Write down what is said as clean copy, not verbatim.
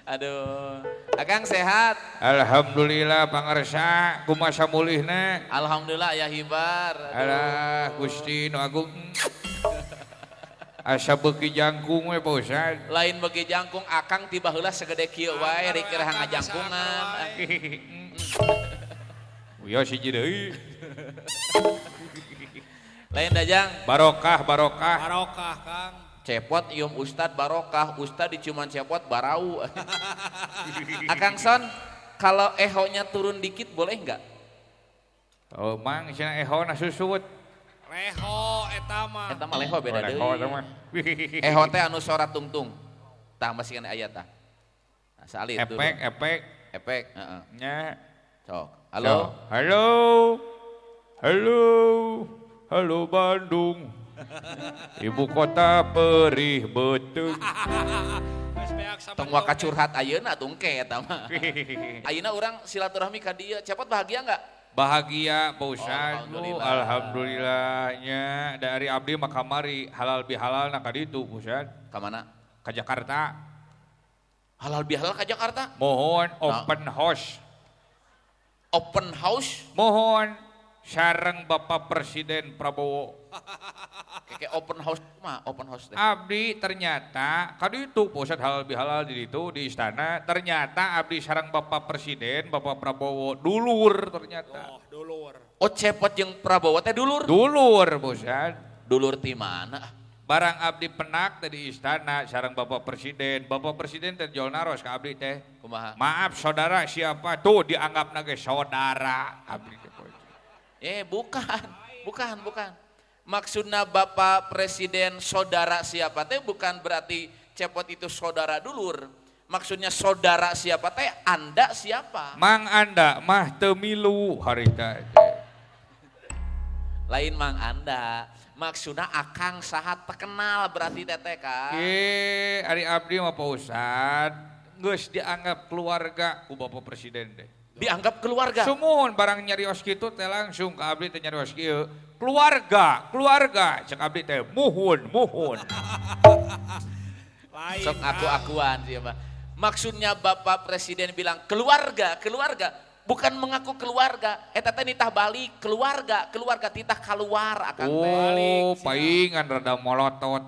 Aduh, Akang sehat? Alhamdulillah pangersa, kumaha mulihna? Alhamdulillah ya hibar. Alah Gusti nu agung. Asa beuki jangkung we Pak Ustad. Lain beuki jangkung, Akang ti baheula segede kieu wae rek keur ngajangkungan. Uya siji deui. Lain dajang. Barokah, barokah. Barokah, Kang. Cepot ium Ustad barokah, Ustad dicuman cepot barau. Akang Son, kalau ehonya turun dikit boleh enggak? Oh, mang cenah ehona susut. Leho eta mah. Eta mah leho beda deui. Leho eta mah. Eho teh anu sora tungtung. Tah masih kana aya tah. Nah, salit efek, efek. Efek, heeh. Nya. Sok. Halo. Halo. Halo. Halo Bandung. Ibu kota perih beuteung. Tong waka curhat ayeuna tungke eta mah. Ayeuna urang silaturahmi ka dieu, Cepot bahagia enggak? Bahagia Pak Ustad. Alhamdulillah. Alhamdulillahnya dari abdi mah kamari halal bihalal na ka ditu Pak Ustad. Ka mana? Ka Jakarta. Halal bihalal ka Jakarta? Mohon open house. Open house? Mohon sareng Bapak Presiden Prabowo. Kayak open house mah, open house teh. Abdi ternyata kadi itu Pak Ustad halal bihalal di itu di istana, ternyata abdi sareng Bapak Presiden Bapak Prabowo dulur ternyata. Oh, dulur. Oh, Cepot jeung Prabowo teh dulur. Dulur Pak Ustad. Dulur ti mana? Barang abdi penak teh di istana sareng Bapak Presiden. Bapak Presiden teh jol naros ka abdi teh. Kumaha? Maaf saudara siapa tuh dianggap nage saudara abdi teh. Bukan, bukan, bukan. Maksudnya Bapak Presiden saudara siapa teh bukan berarti Cepot itu saudara dulur. Maksudnya saudara siapa teh Anda siapa? Mang Anda mah teu milu harita teh. Lain Mang Anda. Maksudnya Akang saha terkenal berarti teteh kan. Ari abdi mah Pak Ustad geus dianggap keluarga ku Bapak Presiden teh. Dianggap keluarga. Sumuhun barang nyarios kitu teh langsung ke abdi teh nyarios kieu. Keluarga, keluarga cek abdi teh muhun, muhun. Lain. Sok aku-akuan siapa. Maksudnya Bapak Presiden bilang keluarga, keluarga, bukan mengaku keluarga. Eta teh nitah balik keluarga, keluarga titah keluar akang teh. Oh, paingan rada molotot.